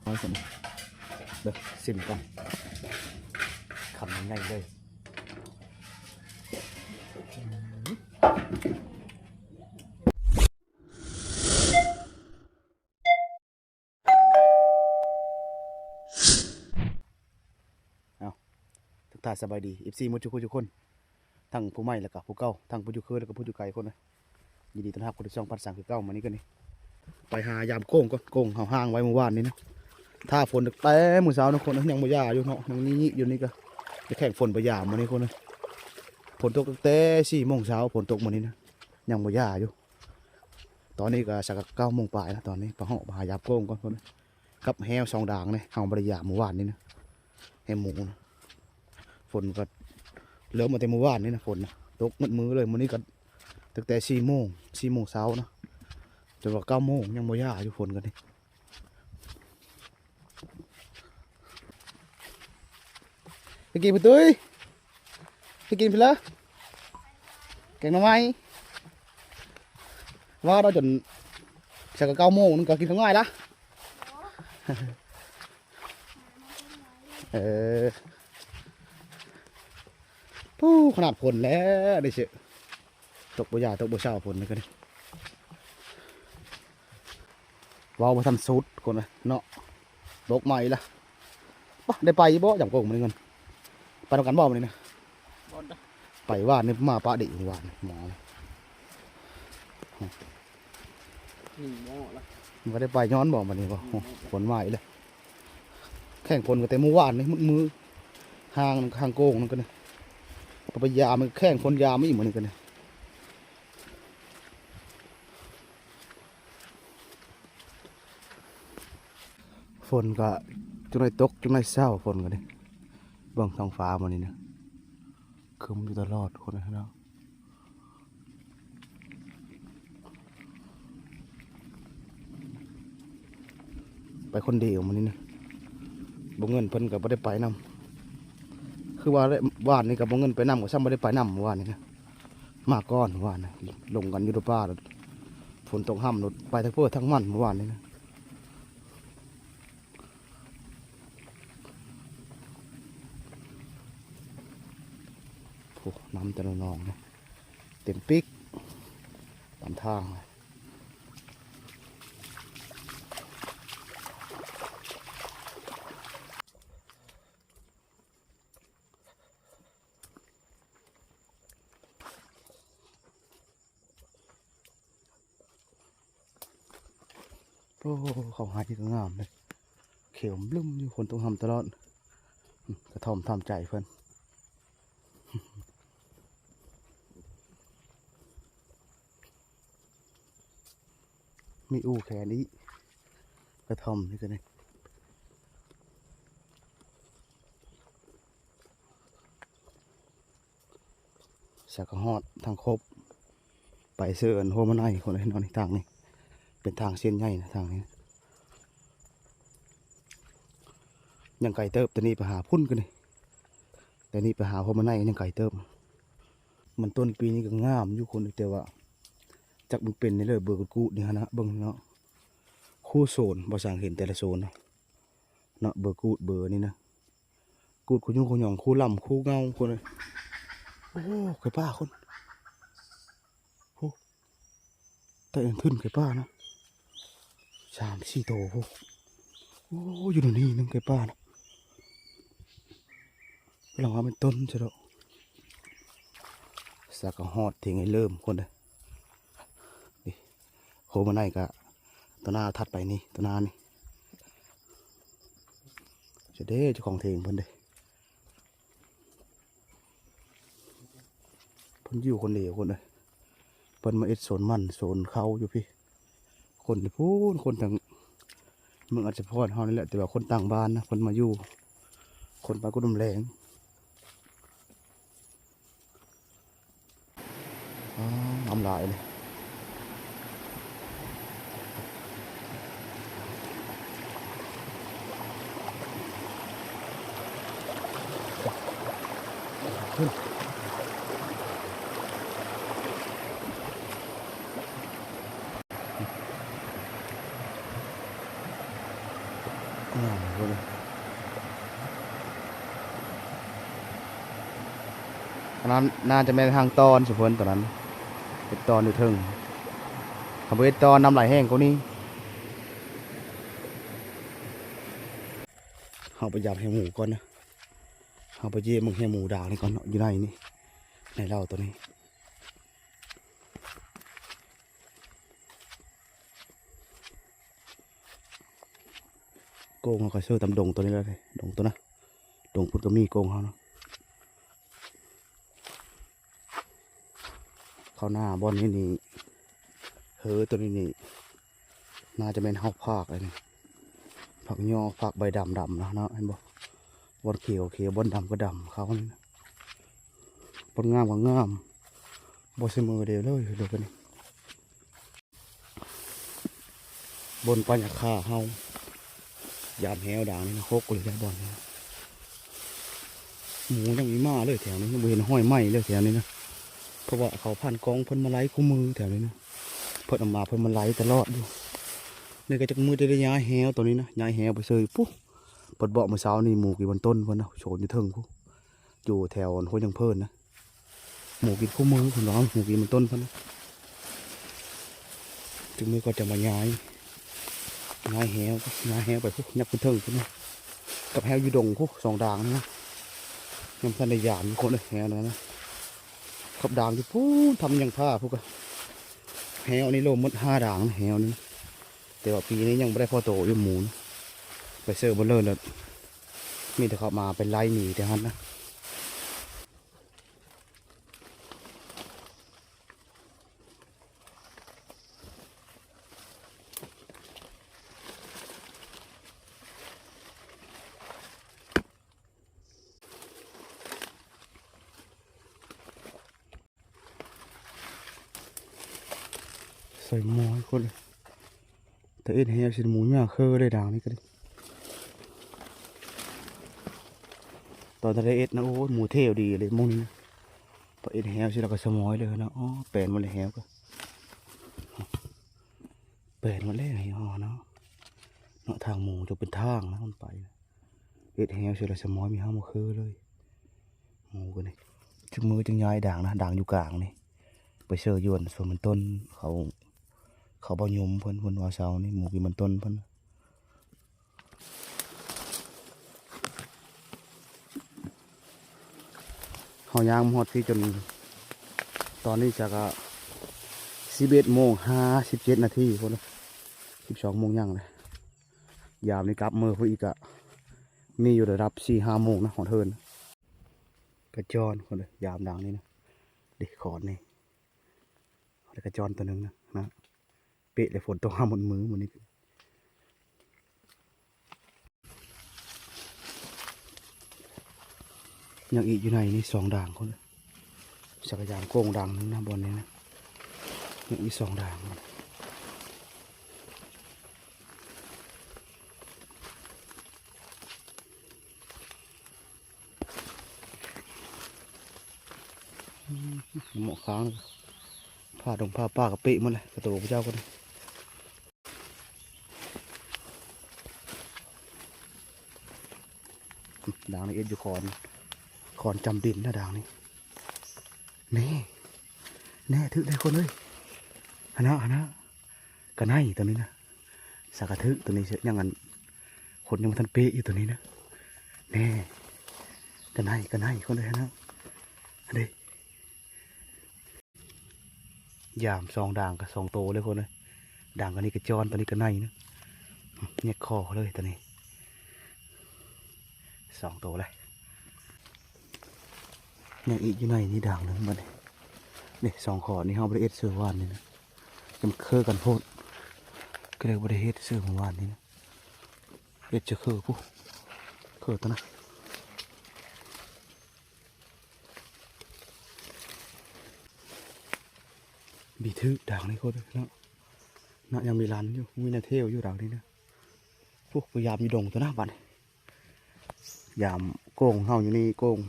ເດີ ຊິມກ່ອນ ຄຳໃຫຍ່ເລີຍ. ເອົາ ທັກທາຍສະບາຍດີ ເອັຟຊີ ໝົດທຸກຄົນທຸກຄົນ ທັງຜູ້ໃໝ່ແລ້ວກະຜູ້ເກົ່າ ທັງຜູ້ຢູ່ເຄີຍແລ້ວກະຜູ້ຢູ່ໄກຄົນນະ. ຍິນດີຕ້ອນຮັບເຂົ້າສູ່ຊ່ອງພັດສັງຄືເກົ່າ. ມື້ນີ້ກະນີ້ ໄປຫາຢາມໂກງກ່ອນ ໂກງເຮົາຫ້າງໄວ້ມື້ວານນີ້ນະ. ຖ້າຝົນແຕ່ມື້ເຊົ້ານະຄົນນະ ຍັງບໍ່ຢ່າຢູ່ເນາະ ຍັງນີ້ຢູ່ນີ້ກະ ຈະແຂ່ງຝົນໄປຢາມມື້ນີ້ຄົນນະ. ຝົນຕົກຕັ້ງແຕ່ສີ່ໂມງເຊົ້າ ຝົນຕົກມື້ນີ້ນະ ຍັງບໍ່ຢ່າຢູ່. ຕອນນີ້ກະສັກກະເກົ້າໂມງປາຍນະ ຕອນນີ້ໄປເຫາະໄປຫາຢາມໂກງກ່ອນຄົນນະ. ກັບແຮ້ວສອງດາງນີ້ ເຮົາບໍ່ໄດ້ຢາມມື້ວານນີ້ນະ ແຮ້ວໝູນະ. ຝົນກະເລີ່ມມາແຕ່ມື້ວານນີ້ນະ ຝົນນະ ຕົກໝົດມື້ເລີຍ. ມື້ນີ້ກະຕັ້ງແຕ່ສີ່ໂມງ ສີ່ໂມງເຊົ້ານະ ຈົນວ່າເກົ້າໂມງ ຍັງບໍ່ຢ່າຢູ່ຝົນກະນີ້. ໄປກິນ ພໍ່ຕຸ້ຍ ໄປກິນພຸ້ນລະ ແກງໜໍ່ໄມ້. ວ່າເນາະ ຈົນສັກກະເກົ້າໂມງ ມັນກະກິນຂ້າວງ້າຍລະ. ເອີ ປູ້ ຂະໜາດຝົນແລ້ວໄດ້ເສຍ ຕົກບໍ່ຢ່າ ຕົກບໍ່ເຊົາ ຝົນນີ້ກະນີ້. ເວົ້າບໍ່ທັນສຸດຄົນເອີຍເນາະ ຕົກໃໝ່ລະ. ປະ ໄດ້ໄປບໍ່ ຢາມໂກງມື້ນີ້ ໄປນຳກັນບໍ່ມື້ນີ້ນະ? ບໍ່ໄດ້ ໄປວານນີ້ ມາປະເດະວານນີ້ ໝໍ ໜຶ່ງໝໍລະ ມັນກະໄດ້ໄປຍ້ອນບໍ່ມື້ນີ້ບໍ່? ອືມ ຝົນມາອີກແລ້ວ. ແຂ່ງຝົນກະແຕ່ມື້ວານນີ້ ໝົດມື້ ຫ້າງ ຫ້າງໂກງນັ້ນກະນີ້ ກະໄປຢາມ ແຂ່ງຝົນຢາມອີກມື້ນີ້ກະນີ້. ຝົນກະຈັ່ງໄດ້ຕົກ ຈັ່ງໄດ້ເຊົາ ຝົນກະນີ້. ເບິ່ງທ້ອງຟ້າມື້ນີ້ນະ ຄຶ້ມຢູ່ຕະຫຼອດຄົນເອີຍເນາະ. ໄປຄົນດຽວມື້ນີ້ນະ ບໍ່ ເງິນເພິ່ນກະບໍ່ໄດ້ໄປນຳ ຄືວ່າວານນີ້ກະບໍ່ ເງິນໄປນຳ ກະຊ້ຳບໍ່ໄດ້ໄປນຳມື້ວານນີ້ນະ. ມາກ່ອນມື້ວານນະ ລົງກັນຢູ່ໃນປ່າ ຝົນຕົກຮ່ຳ ລົດໄປທັງເພີ້ທັງມັນມື້ວານນີ້ນະ. ໂອ້ ນ້ຳແຕ່ລະໜອງເນາະ ເຕັມປິກຕາມທາງ. ໂອ້ ເຂົ້າໄຮ່ກະງາມເດ້ ຂຽວບຶ້ມຢູ່ ຝົນຕົກຮ່ຳຕະຫຼອດ. ກະທ່ອມທຳໃຈເພິ່ນ ມີອູ່ແຂນອີກ ກະທ່ອມນີ້ກະນີ້. ສາກະຮອດທາງຄົບ ໄປເຊີອັນໂຮມະໄນຄົນເອີຍເນາະ. ນີ້ທາງນີ້ເປັນທາງເສັ້ນໃຫຍ່ນະ ທາງນີ້. ຍັງໄກເຕີບ ແຕ່ນີ້ໄປຫາພຸ້ນກະນີ້ ແຕ່ນີ້ໄປຫາໂຮມະໄນຍັງໄກເຕີບ. ມັນຕົ້ນປີນີ້ກະງາມຢູ່ຄົນເອີຍ ແຕ່ວ່າຈັກມັນເປັນແນວໃດ ເບີກູດໆນີ້ຫັ້ນນະ ເບິ່ງເນາະ. ຄູ່ໂຊນ ບໍ່ຊ່າງເຫັນແຕ່ລະໂຊນເນາະ ເນາະ ເບີກູດເບີນີ້ນະ. ກູດຄູ່ຍຸງຄູ່ຫຍອງ ຄູ່ລຳຄູ່ເງົາຄົນເອີຍ. ໂອ້ ໄກ່ປ່າຄົນ ໂອ້ ແຕ່ເອັນທຶນໄກ່ປ່ານະ ສາມສີ່ໂຕພຸ້ນ. ໂອ້ ຢູ່ໃນນີ້ໜຶ່ງໄກ່ປ່ານະ ກຳລັງວ່າແມ່ນຕົນຊະດອກ. ສາກະຮອດເຖິງໄອ້ເລີ່ມຄົນເອີຍ. ນີ້ ໂຮມະໄນກະ ໂຕໜ້າຖັດໄປນີ້ ໂຕໜ້ານີ້ ຈະເດ້ ເຈົ້າຂອງເຖິງເພິ່ນເດ້. ເພິ່ນຢູ່ຄົນດຽວຄົນເອີຍ. ເພິ່ນມາເຮັດສວນມັນສວນເຂົ້າຢູ່ພີ້ ຄົນຢູ່ພຸ້ນ ຄົນທາງເມືອງອັດສະພອນເຮົານີ້ແຫຼະ ແຕ່ວ່າຄົນຕ່າງບ້ານນະ ເພິ່ນມາຢູ່ ຄົນບ້ານກຸດນ້ຳແລງ. ອ້າ ນ້ຳຫຼາຍເລີຍ. ໂ ອ່າ ອັນນັ້ນໜ້າຈະແມ່ນທາງຕອນສຸເພິ່ນ ຕອນນັ້ນເຮັດຕອນຢູ່ເທິງ. ຄັນບໍ່ເຮັດຕອນ ນ້ຳໄຫຼແຮງກວ່ານີ້. ເຮົາໄປຢາມແຮໝູກ່ອນນະ. ເຮົາໄປຢ້ຽມເບິ່ງແຮໝູດ່າງນີ້ກ່ອນເນາະ ຢູ່ໃນນີ້ ໃນເລົ້າໂຕນີ້. ໂກງເຮົາກໍເຊີຕາມດົງໂຕນີ້ແຫຼະເດ້ ດົງໂຕນະ ດົງພຸ້ນກໍມີໂກງເຮົາເນາະ. ເຂົ້າໜ້າບ່ອນນີ້ນີ້ ເຮີ ໂຕນີ້ນີ້ ໜ້າຈະແມ່ນເຮົາພາກອັນນີ້ ພາກຍໍ ພາກໃບດຳໆນະເນາະ ເຫັນບໍ່? ບ່ອນຂຽວຂຽວ ບ່ອນດຳກໍດຳ ເຂົານີ້ນະ. ບ່ອນງາມກໍງາມ ບໍ່ສະເໝີເດເລີຍ ເດີ ໂຕນີ້. ບ່ອນປ່າຫຍ້າຄາເຮົາ ຢາມແຮວດ່າງນີ້ນະ ຫົກເລີຍແຫຼະບ່ອນນີ້. ໝູຍັງມີມາເລີຍແຖວນີ້ ຍັງບໍ່ເຫັນຮອຍໄໝ້ເລີຍແຖວນີ້ນະ ເພາະວ່າເຂົາຜ່ານກອງເພິ່ນມາໄລ່ຄູ່ມື້ແຖວນີ້ນະ ເພິ່ນເອົາມາ ເພິ່ນມາໄລ່ຕະຫຼອດຢູ່. ນີ້ກໍຈັກມື້ຈະໄດ້ຍ້າຍແຮວໂຕນີ້ນະ ຍ້າຍແຮວໄປເຊີຢູ່ພຸ້ນ. ເພິ່ນບອກມື້ເຊົ້ານີ້ ໝູກິນມັນຕົ້ນເພິ່ນນະ ໂຊນຢູ່ເທິງພຸ້ນ ຢູ່ແຖວຫ້ວຍຍັງເພີນນະ. ໝູກິນຄູ່ມື້ເພິ່ນວ່າ ໝູກິນມັນຕົ້ນເພິ່ນນະ. ຈັກມື້ກໍຈະມາຍ້າຍ ຍ້າຍແຮວ ຍ້າຍແຮວໄປພຸ້ນ ຍັບຂຶ້ນເທິງພຸ້ນນະ ກັບແຮວຢູ່ດົງພຸ້ນ ສອງດ່າງນີ້ນະ. ຍັງບໍ່ທັນໄດ້ຢາມຢູ່ຄົນເອີຍ ແຮວນັ້ນນະ ກັບດ່າງຢູ່ພຸ້ນ ທຳຫຍັງພາພຸ້ນກະ. ແຮວນີ້ລວມໝົດຫ້າດ່າງ ແຮວນີ້ ແຕ່ວ່າປີນີ້ຍັງບໍ່ໄດ້ພໍໂຕຢູ່ໝູນະ ໄປເຊີເບິດເລີຍ ແລ້ວມີແຕ່ເຂົາມາໄປໄລ່ໜີແຕ່ຫັ້ນນະ. ໃສ່ໝໍ້ໃຫ້ຄົນເລີຍ ແຕ່ເອັດແຮວຊິໝູຫຍ້າເຄີເລີຍດ່າງນີ້ກໍດີ. ຕອນຕະໄດ້ເອັດນະ ໂອ້ຍ ໝູແຖວດີເລີຍໝູນີ້ນະ. ພໍເອັດແຮວຊິແລ້ວກໍສະໝອຍເລີຍນະ. ອໍ ແປນໝົດແລ້ວແຮວກໍ ແປນໝົດແລ້ວເນາະ ເນາະ ທາງໝູຈະເປັນທາງນະ ມັນໄປ. ເຮັດແຮວເສຍແລ້ວສະໝອຍມີເຮົາມາຄືເລີຍ ໝູກັນນີ້. ຈຸມື້ຈຶ່ງຍ້າຍດ່າງນະ ດ່າງຢູ່ກາງນີ້ ໄປເຊີຢູ່ອັນສວນມັນຕົ້ນ ເຂົາ ເຂົາບໍ່ຍົມເພິ່ນ ເພິ່ນວ່າເຊົານີ້ ໝູກິນມັນຕົ້ນເພິ່ນ. ເຮົາຍ່າງມາຮອດພີ້ຈົນ ຕອນນີ້ຈັກ ອາ ສິບເອັດໂມງຫ້າສິບເຈັດນາທີພຸ້ນ ສິບສອງໂມງຫຍັງແຫຼະ. ຍາມນີ້ກັບມື້ພຸ້ນອີກກະມີຢູ່ລະດັບສີ່ຫ້າໂມງນະ ຮອດເຮືອນ. ກະຈອນພຸ້ນເດີ ຍາມດັ່ງນີ້ນະ ເດ ຂອນນີ້ ແລ້ວກະຈອນໂຕໜຶ່ງນະ ນະ ເປະເລີຍ ຝົນຕົກຫາໝົດມື້ມື້ນີ້. ຍັງອີກຢູ່ໃນນີ້ສອງດ່າງພຸ້ນ ຈັກກະຢາມໂກງດ່າງໜຶ່ງນະ ບ່ອນນີ້ນະ ຍັງອີກສອງດ່າງ. ໝໍ້ຄ້າງ ຜ້າດົງຜ້າປ່າກະເປະໝົດແຫຼະ ກະໂຕພະເຈົ້າກໍໄດ້. ດ່າງນີ້ເອັດຢູ່ຂອນ ຂອນຈຳດິນນະ ດ່າງນີ້. ແນ່ ແນ່ ຖືກແລ້ວຄົນເອີຍ ຫັ້ນນະ ຫັ້ນນະ. ກະໄນໂຕນີ້ນະ ສາກະຖືກໂຕນີ້ ຍັງອັນ ຄົນຍັງບໍ່ທັນເປະຢູ່ໂຕນີ້ນະ. ແນ່ ກະໄນ ກະໄນຄົນເອີຍ ຫັ້ນນະ ຫັ້ນເດ. ຢາມສອງດ່າງກະສອງໂຕເລີຍຄົນເອີຍ. ດ່າງອັນນີ້ກະຈອນ ໂຕນີ້ກະໄນນະ ແຍກຄໍເລີຍໂຕນີ້ ສອງໂຕເລີຍ. ຍັງອີກຢູ່ໃນນີ້ດ່າງໜຶ່ງບັດນີ້. ນີ້ສອງຂໍ້ນີ້ເຮົາບໍ່ໄດ້ເອັດເຊີວານນີ້ນະ ມັນຄືກັນໂພດ ກໍເລີຍບໍ່ໄດ້ເຮັດເຊີເມື່ອວານນີ້ນະ. ເຮັດເຊີຄືພຸ້ນ ຄືໂຕນັ້ນ. ມີຖືກດ່າງນີ້ໂຄດເນາະ ນະ ຍັງມີລັນຢູ່ ມີນາເທວຢູ່ດ່າງນີ້ນະ. ໂອ້ ໄປຢາມຢູ່ດົງໂຕນະບັດນີ້. ຢາມໂກງເຮົາຢູ່ນີ້ ໂກງ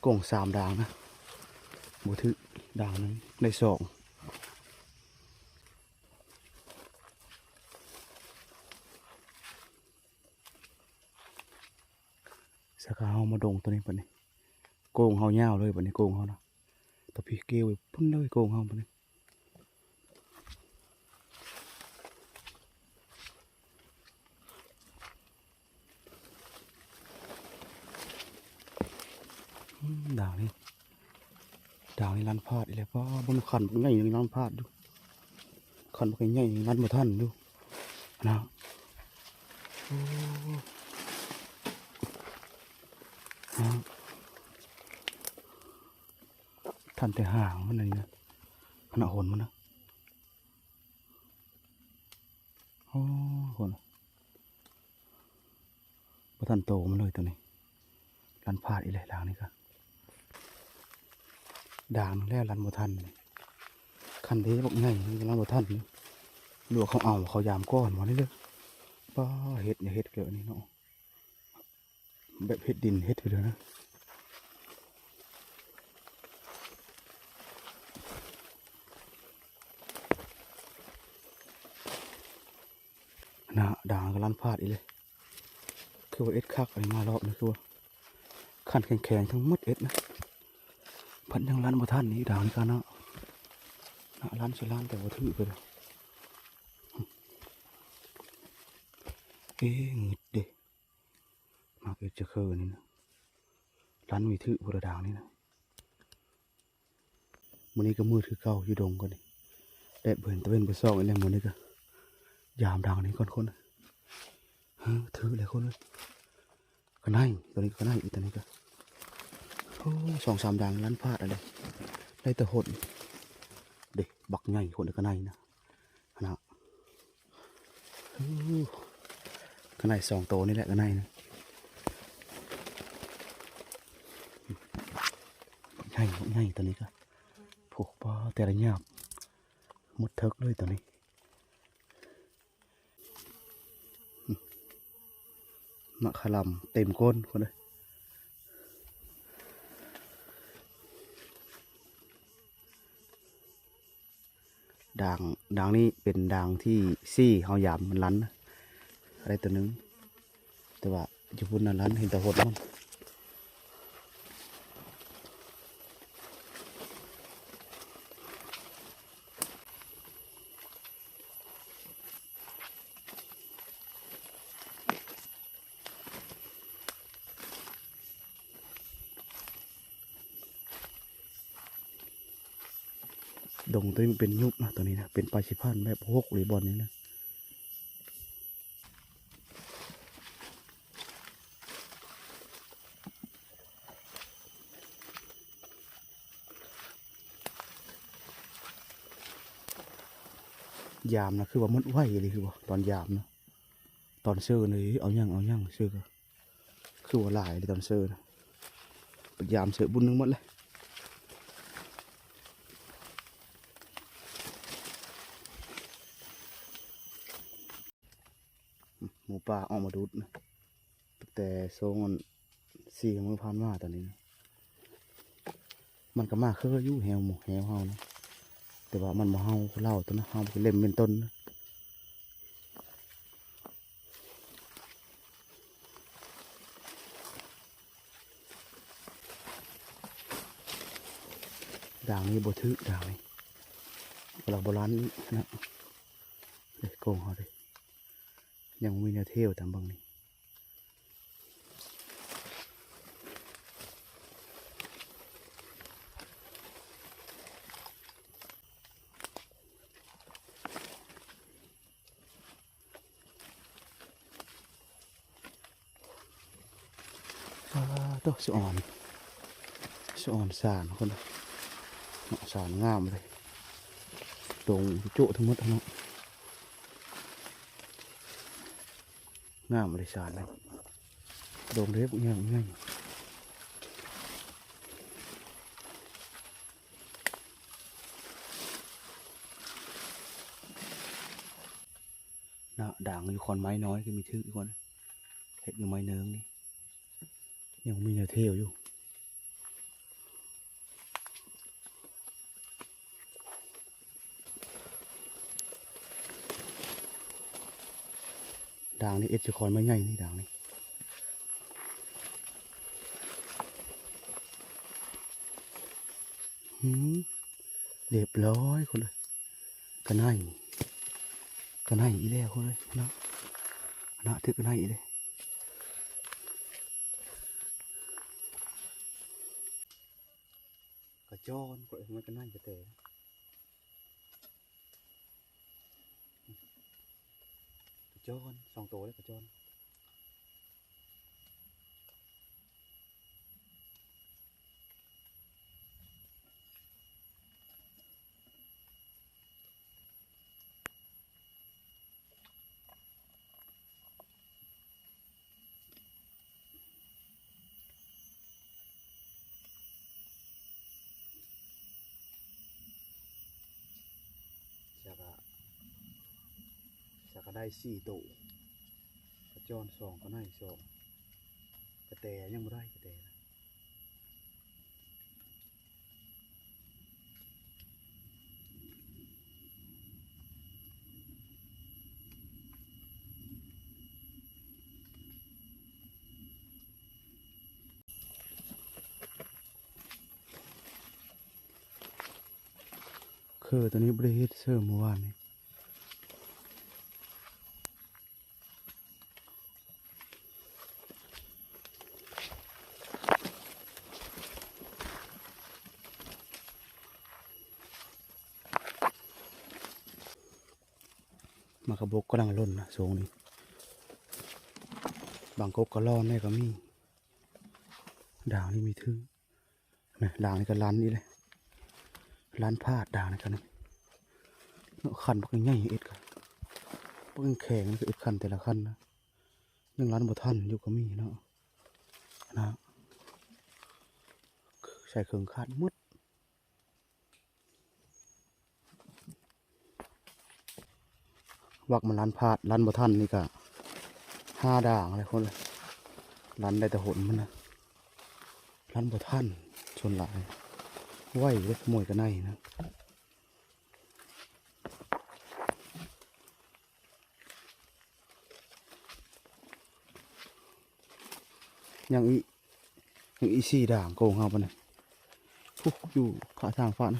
ໂກງສາມດ່າງນະ ບໍ່ຖືກດ່າງໜຶ່ງ ໄດ້ສອງ. ສາຂາເຮົາມາດົງໂຕນີ້ບັດນີ້ ໂກງເຮົາຍາວເລີຍບັດນີ້ ໂກງເຮົານະ ຕະພີເກໄວ້ພຸ້ນເລີຍໂກງເຮົາບັດນີ້. ອືມ ດ່າງນີ້ ດ່າງນີ້ລັນພາດອີກແລ້ວ. ປ້າ ເບິ່ງຄັນບັກໃຫຍ່ຍັງລັນພາດຢູ່ ຄັນບັກໃຫຍ່ຍັງລັນບໍ່ທັນຢູ່ນະ. ໂອ້ ນະ ທັນແຕ່ຫາງມັນອັນນີ້ນະ ອັນນະ ຫົນມັນນະ. ໂອ້ ຄົນ ບໍ່ທັນໂຕມັນເລີຍໂຕນີ້ ລັນພາດອີກແລ້ວດ່າງນີ້ກະ ດ່າງແລ້ວລັນບໍ່ທັນ. ຄັນເດ້ບັກໃຫຍ່ນີ້ລັນບໍ່ທັນ ຫຼືວ່າເຂົາເອົາ ເຂົາຢາມກ່ອນບໍ່ນີ້ເດີ. ປ້າ ເຫັດ ເຫັດແບບນີ້ເນາະ ແບບເຫັດດິນ ເຫັດຢູ່ເດີນະ. ນະ ດ່າງກະລັນພາດອີກເລີຍ ຄືວ່າເອັດຄັກອັນນີ້ ມາລອບນີ້ຄືວ່າຄັນແຂງໆ ທັງໝົດເອັດນະ ພັດຍັງລັນບໍ່ທັນອີກດ່າງນີ້ກະນະ. ນະ ລັນຊິລັນແຕ່ບໍ່ຖືກເລີຍ. ເອ ງຶດເດ ມັກເອັດຈະເຄີນີ້ນະ ລັນມີຖືກພຸ້ນລະດ່າງນີ້ນະ. ມື້ນີ້ກະມືດຄືເກົ່າ ຢູ່ດົງກະນີ້ ແດດບໍ່ເຫັນຕາເວັນບໍ່ສ່ອງອີກແລ້ວ. ມື້ນີ້ກະຢາມດ່າງນີ້ກ່ອນຄົນ ເອີ ຖືກແລ້ວຄົນເອີຍ. ກະໄນ ໂຕນີ້ກະໄນອີກ ໂຕນີ້ກະ ໂອ້ ສອງສາມດ່າງລັນພາດແລ້ວເດ ໄດ້ແຕ່ຫົນເດ. ບັກໃຫຍ່ຄົນ ກະໄນນະ ຫັ້ນນະ. ໂອ້ ກະໄນສອງໂຕນີ້ແຫຼະ ກະໄນນະ ໃຫຍ່ ໃຫຍ່ໂຕນີ້ກະ ໂອ້ ປ້າ ແຕ່ລະຫຍາບ ໝົດເຖິກເລີຍໂຕນີ້. ໝາກຂະລຳເຕັມກົ້ນພຸ້ນເດີ. ດ່າງ ດ່າງນີ້ເປັນດ່າງທີສີ່ ເຮົາຢາມມັນລັນນະ ໄດ້ໂຕໜຶ່ງ ແຕ່ວ່າຢູ່ພຸ້ນນະລັນ ເຫັນແຕ່ຫົນມັນ. ດົງໂຕນີ້ມັນເປັນຍຸບນະ ໂຕນີ້ນະ ເປັນປ່າຊິພັນແບບຮົກເລີຍບ່ອນນີ້ນະ. ຢາມນະ ຄືວ່າໝົດໄວອີ່ຫຼີ ຄືວ່າຕອນຢາມນະ ຕອນເຊີນະ ເອົາຫຍັງ ເອົາຫຍັງ ເຊີກະ ຄືວ່າຫຼາຍເລີຍຕອນເຊີນະ ໄປຢາມເຊີບຸນໜຶ່ງໝົດເລີຍ. ໝູປ່າອອກມາດູດນະ ຕັ້ງແຕ່ຊ່ວງສີ່ມື້ຜ່ານມາຕອນນີ້ນະ ມັນກະມາຄືຢູ່ແຮວໝູ່ແຮວເຮົານະ ແຕ່ວ່າມັນບໍ່ເຫົ່າຄືລາວຕົວນະ ເຮົາບໍ່ເລັມເປັນຕົ້ນນະ. ດ່າງນີ້ບໍ່ຖືກ ດ່າງນີ້ ລາວບໍ່ລັນອີກນະ. ເດ້ ໂກງເຮົາເດ້ ຍັງບໍ່ມີແນວເທວຕາມເບິ່ງນີ້. ປາໂທ້ ສະອອນ ສະອອນສານຄົນ ເນາະ ສານງາມເລີຍ ດົງໂຈະທັງໝົດເນາະ. ງາມເລີຍສານນີ້ ດົງເລັບໃຫຍ່ໃຫຍ່. ນະ ດ່າງຢູ່ຂອນໄມ້ນ້ອຍກະມີຖືກຢູ່ຄົນ ເຮັດຢູ່ໄມ້ເນີງນີ້ ຍັງມີແນວເທວຢູ່. ດ່າງນີ້ເອັດຈະຄອນໄມ້ໃຫຍ່ນີ້ ດ່າງນີ້ ອືມ ຮຽບຮ້ອຍຄົນເອີຍ ກະໄນ ກະໄນອີກແລ້ວຄົນເອີຍເນາະ ເນາະ ຖືກກະໄນອີກເດ້ ກະຈອນ ຂ້ອຍວ່າກະໄນກະແຕ ກະຈອນ ສອງໂຕເດ້ກະຈອນ. ສາກະ ສາກະໄດ້ສີ່ໂຕ ກະຈອນສອງ ກະໄນສອງ ກະແຕຍັງບໍ່ໄດ້ ກະແຕນະ. ເຄີ ໂຕນີ້ບໍ່ໄດ້ເຮັດເສີມມື້ວານນີ້. ໝາກກະບົກກຳລັງຫຼົ່ນນະ ຊ່ວງນີ້ ບາງກົກກະຫຼອນແດ່ກະມີ ດາວນີ້ມີຖືກ. ແມ່ນ ດາງນີ້ກະລັນອີກແລ້ວ ລັນພາດດາງນີ້ກະນີ້ເນາະ ຄັນບັກໃຫຍ່ເອັດກະ ບັກແຂງນີ້ກະເອັດຄັນແຕ່ລະຄັນນະ ຍັງລັນບໍ່ທັນຢູ່ກະມີເນາະ ນະ ໃສ່ເຄິ່ງຄາດໝົດ. ວັກມັນລັນພາດ ລັນບໍ່ທັນນີ້ກະຫ້າດາງແລ້ວຄົນ ລັນໄດ້ແຕ່ຫົນມັນນະ ລັນບໍ່ທັນ ສ່ວນຫຼາຍໄວເດ້ ຂະໂມຍກະໄນນະ. ຍັງອີກ ຍັງອີກສີ່ດາງໂກງເຮົາປານນັ້ນ ພຸ້ນຢູ່ຂ້າງທາງຟານ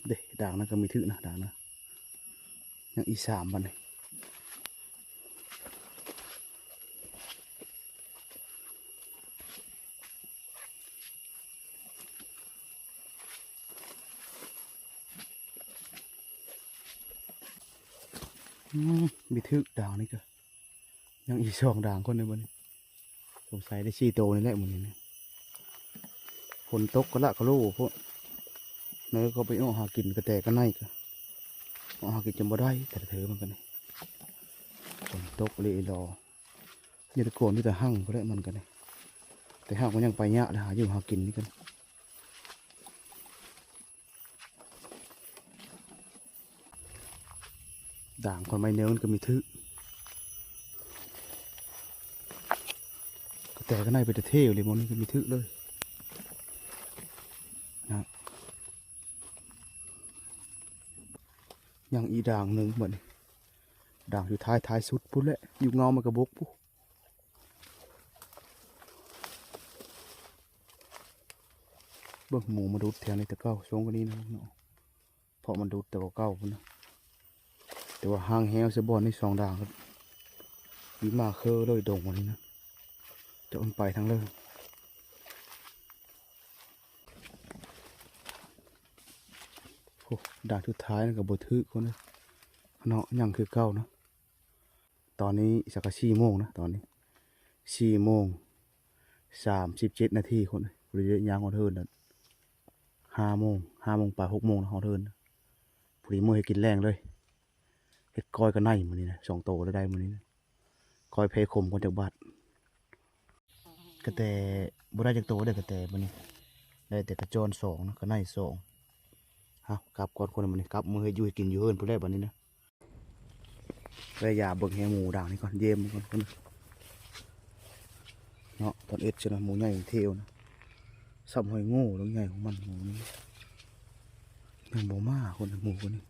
ເດ້ ດາງນັ້ນກະມີຖືກນະ ດາງນັ້ນ ຍັງອີກສາມບາດນີ້. ອືມ ມີຖືກດາງນີ້ກະ ຍັງອີກສອງດາງຄົນໃນມື້ນີ້ ສົງໄສໄດ້ສີ່ໂຕນີ້ແຫຼະມື້ນີ້ນະ ຝົນຕົກກະລະກະໂລໂພດ ເນີກະໄປອອກຫາກິນກະແຕກະໄນກະ ອອກຫາກິນຈົນບໍ່ໄດ້ ແຕ່ລະເທີມັນກະນີ້ ຝົນຕົກອີ່ຫຼີອີ່ຫຼໍ ມີແຕ່ໂກນ ມີແຕ່ຮັ່ງພຸ້ນແຫຼະມັນກະນີ້ ແຕ່ຮັ່ງມັນຍັງໄປຍາກແຫຼະ ຫາຢູ່ຫາກິນນີ້ກະ ດາງຂອງໄມ້ເນີນກະມີຖືກ ກະແຕກະໄນໄປແຕ່ເທວເລີຍ ໝ່ອງນີ້ກະມີຖືກເລີຍນະ. ຍັງອີກດາງໜຶ່ງບາດນີ້ ດາງຢູ່ທ້າຍ ທ້າຍສຸດພຸ້ນແຫຼະ ຢູ່ເງົາໝາກກະບົກພຸ້ນ. ເບິ່ງ ໝູມາດູດແຖວນີ້ແຕ່ເກົ່າ ຊ່ວງກະນີ້ນະເນາະ ເພາະມັນດູດແຕ່ເກົ່າພຸ້ນນະ ແຕ່ວ່າຮ່າງແຮ້ວຊະບ່ອນນີ້ສອງດາງ ມີມາເຄີເລີຍດົງອັນນີ້ນະ ຈັກມັນໄປທາງເລີຍ. ໂອ້ ດາງສຸດທ້າຍນັ້ນກະບໍ່ຖືກຄົນເອີຍເນາະ ຍັງຄືເກົ່ານະ. ຕອນນີ້ສັກກະສີ່ໂມງນະ ຕອນນີ້ສີ່ໂມງສາມສິບເຈັດນາທີຄົນ ພໍດີໄດ້ຍ່າງຮອດເຮືອນນະ ຫ້າໂມງ ຫ້າໂມງປາຍ ຫົກໂມງນະ ຮອດເຮືອນນະ ພໍດີມື້ເຮັດກິນແລງເລີຍ ເຮັດກ້ອຍກະໄນມື້ນີ້ນະ ສອງໂຕລະໄດ້ມື້ນີ້ນະ ກ້ອຍແພຂົມກ່ອນຈັກບາດ. ກະແຕບໍ່ໄດ້ຈັກໂຕເດີ ກະແຕມື້ນີ້ ໄດ້ແຕ່ກະຈອນສອງນະ ກະໄນສອງ. ເອົາ ກັບກ່ອນຄົນມື້ນີ້ ກັບມື້ເຮັດຢູ່ເຮັດກິນຢູ່ເຮືອນພຸ້ນແຫຼະບາດນີ້ນະ. ໄດ້ຢາເບິ່ງແຮງໝູດາງນີ້ກ່ອນ ເຢ້ມກ່ອນຄົນເນາະ ຕອນເອັດຊັ້ນນະ ໝູໃຫຍ່ເທວນະ ສ່ຳຫອຍໂງ່ ດອກໃຫຍ່ຂອງມັນ ໝູນີ້ ຍັງບໍ່ມາຄົນ ໝູຄົນນີ້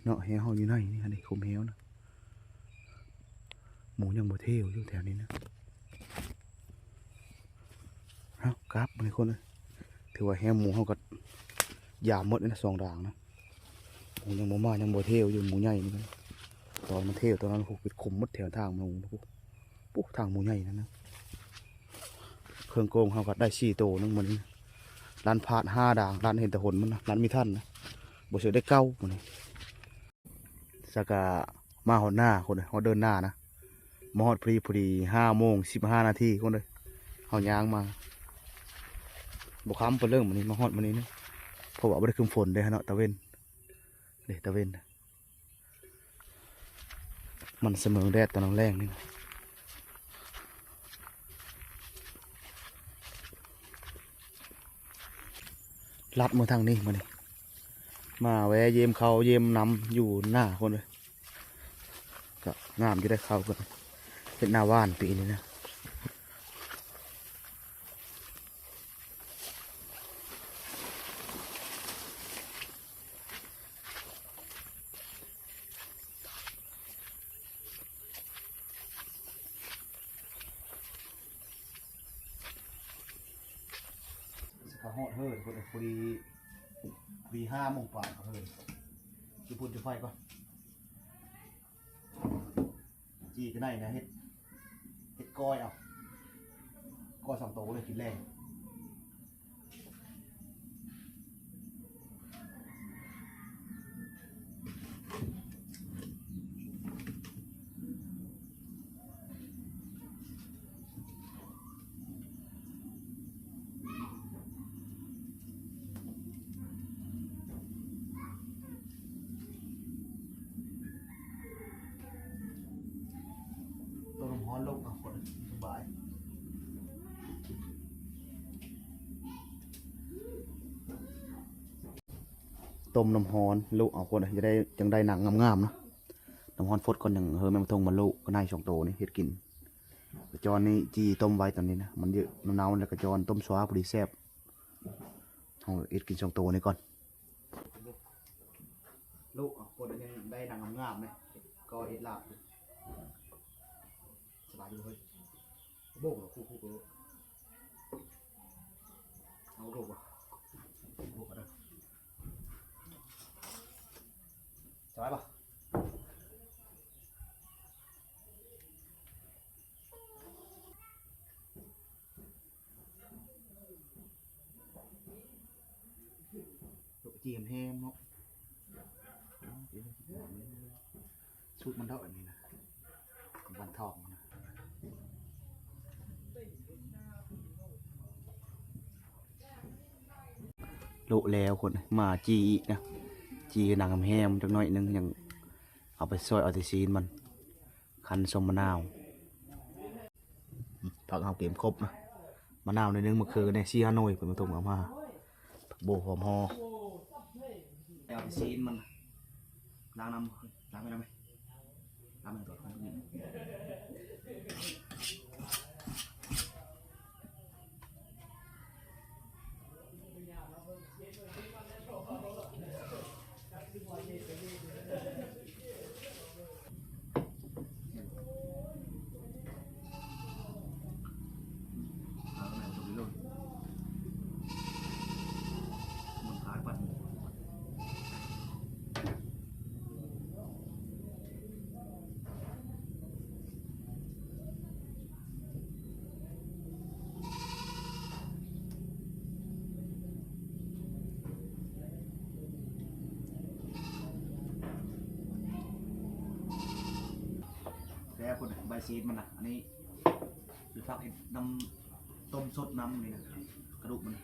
ເນາະ ແຮ້ວເຮົາຢູ່ໃນນີ້ ອັນນີ້ຂຸມແຮ້ວນະ ໝູຍັງບໍ່ເທວຢູ່ແຖວນີ້ນະ. ເອົ້າ ກັບບາດນີ້ຄົນເອີຍ ຖືວ່າແຮ້ວໝູເຮົາກໍຢາມໝົດແລ້ວນະ ສອງດ່າງນະ. ໝູຍັງບໍ່ມາ ຍັງບໍ່ເທວຢູ່ ໝູໃຫຍ່ນີ້. ຕອນມັນເທວຕອນນັ້ນ ໂອ້ໂຫ ເປັນຂຸມໝົດແຖວທາງໝູ ໂອ້ ທາງໝູໃຫຍ່ນັ້ນນະ. ເຄິ່ງໂກງເຮົາກໍໄດ້ສີ່ໂຕໜຶ່ງມື້ນີ້ ລັນພາດຫ້າດ່າງ ລັນເຫັນແຕ່ຫົນມັນນະ ລັນມີທັນນະ ບໍ່ເຊື່ອໄດ້ເກົ້າມື້ນີ້. ສະກະມາຮອດນາຄົນເອີຍ ຮອດເດີ່ນນານະ ມາຮອດພໍດີ ພໍດີຫ້າໂມງສິບຫ້ານາທີຄົນເອີຍ. ເຮົາຍ່າງມາ ບໍ່ຄ່ຳປານເລີຍມື້ນີ້ ມາຮອດມື້ນີ້ນະ ເພາະວ່າບໍ່ໄດ້ຄຶ້ມຝົນເດ້ເນາະ ຕາເວັນເດ້ ຕາເວັນ ມັນສະເໝີແດດຕອນແລງໆນີ້. ລັດມາທາງນີ້ມື້ນີ້ ມາແວ່ຢ້ຽມເຂົ້າຢ້ຽມນ້ຳຢູ່ນາຄົນເອີຍ. ກໍງາມຢູ່ໄດ໋ ເຂົ້າກໍເຮັດນາຫວ່ານປີນີ້ນະ. ກະຮອດເຮີນພຸ້ນ ພໍດີ ພໍດີຫ້າໂມງປາຍເຮີນ ຈູດຝຸ່ນຈູດໄຟກ່ອນ. ຈີ່ກະໄດ້ນະ ເຮັດ ເຮັດກ້ອຍເອົາ ກ້ອຍສອງໂຕເລີຍກິນແລງ. ຕົ້ມນ້ຳຮ້ອນລົງເອົາ ຄົນສະບາຍ. ຕົ້ມນ້ຳຮ້ອນ ລຸເອົາ ຄົນຈະໄດ້ ຈັ່ງໄດ້ໜັງງາມໆນະ. ນ້ຳຮ້ອນຟົດກ່ອນ ຈັ່ງເຮີແມ່ນມາທົ່ງມາລຸ ກະໄນສອງໂຕນີ້ເຮັດກິນ. ກະຈອນນີ້ຈີ່ຕົ້ມໄວ້ຕອນນີ້ນະ ມັນເຍາະ ມັນເນົ່າ ແລ້ວກະຈອນຕົ້ມຊວາ ພໍດີແຊບ. ເຮົາເຮັດກິນສອງໂຕນີ້ກ່ອນ. ລຸເອົາ ຄົນຍັງໄດ້ໜັງງາມໆນະ ກໍເຮັດລາບຢູ່. ສະບາຍຢູ່ເຮີຍ ໂບກເອົາ ຄູ່ໆ ເອົາໂບກ ໂບກເອົາເດີ. ສະບາຍບໍ່? ຈີ່ແຮມໆເນາະ ສູດມັນເດາະອັນນີ້ນະ ວັນທອງນະ. ໂລະແລ້ວຄົນ ມາຈີ່ອີກນະ ຈີ່ໜັງແຮມໆຈັກໜ້ອຍໜຶ່ງ ຍັງເອົາໄປຊອຍເອົາແຕ່ຊີ້ນມັນ ຄັ້ນສົ້ມມະນາວ. ຜັກເຮົາເກມຄົບນະ ມະນາວໜ້ອຍໜຶ່ງ ມະເຂືອແດ່ ສີ່ຫ້າໜ່ວຍ ເພິ່ນມາທົ່ງເອົາມາ ຜັກໂບຫອມຫໍ່ ແລ້ວຊີ້ນມັນ ລ້າງນ້ຳ ລ້າງໄປ ລ້າງໄປ ລ້າງໄປ ແລ້ວພຸ້ນນະ ໃບຊີດມັນນະ ອັນນີ້ຊິຟັກເຮັດນ້ຳຕົ້ມສົດນ້ຳນີ້ນະ ກະດູກມັນ. ເ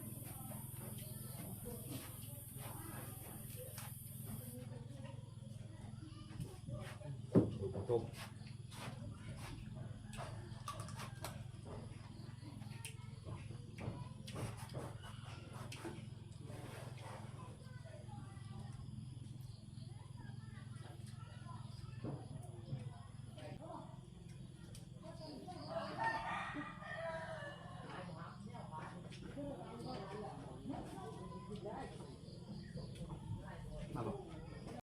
ລົມ